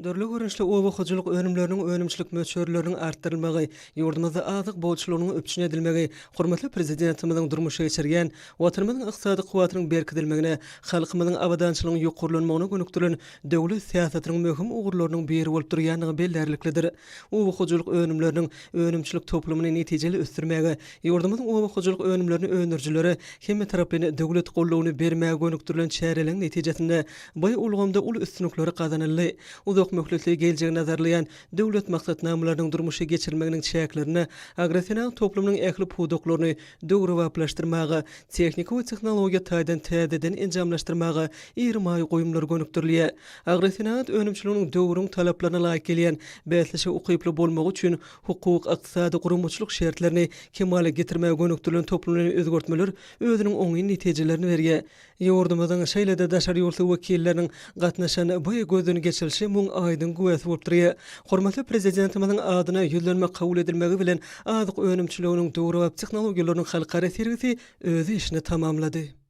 Dürli görnüşli oba hojalyk önümleriniň önümçilik möçberleriniň artdyrylmagy, ýurdumyzda azyk bolçulygynyň üpjün edilmegi hormatly Prezidentimiziň durmuşa geçirýän, Watanymyzyň ykdysady kuwwatynyň berkidilmegine, halkymyzyň abadançylygynyň ýokarlanmagyna gönükdirilen döwlet syýasatynyň möhüm ugurlarynyň biri bolup durýandygy bellärliklidir. Oba hojalyk önümleriniň önümçilik toplumyny netijeli ösdürmäge, ýurdumyzyň oba hojalyk önümlerini öndürijilere hemmetaraplaýyn döwlet goldawyny bermäge gönükdirilen çäreleriň netijesinde bu ulgamda uly üstünlikler gazanyldy. Uzak möhletli geljegi nazarlaýan döwlet maksatnamalarynyň durmuşa geçirilmeginiň çäklerinde agrosenagat toplumynyň ähli pudaklaryny döwrebaplaşdyrmaga, tehniki we tehnologiýa taýdan täzeden enjamlaşdyrmaga iri maýa goýumlar gönükdirilýär. Agrosenagat önümçiliginiň döwrüň talaplaryna laýyk gelýän bäsleşige ukyply bolmagy üçin hukuk, ykdysady, guramaçylyk şertlerini kemala getirmäge gönükdirilen toplumlaýyn özgertmeler özüniň oňyn netijelerini berýär. Ýurdumyzyň, şeýle-de daşary ýurtly wekilleriniň gatnaşan bu gözden geçirilişi muň aýdyň güwäsi bolup durýar. Hormatly Prezidentimiziň adyna ýüzlenme kabul edilmegi bilen azyk önümçiliginiň döwrebap tehnologiýalarynyň halkara sergisi öz işini tamamlady.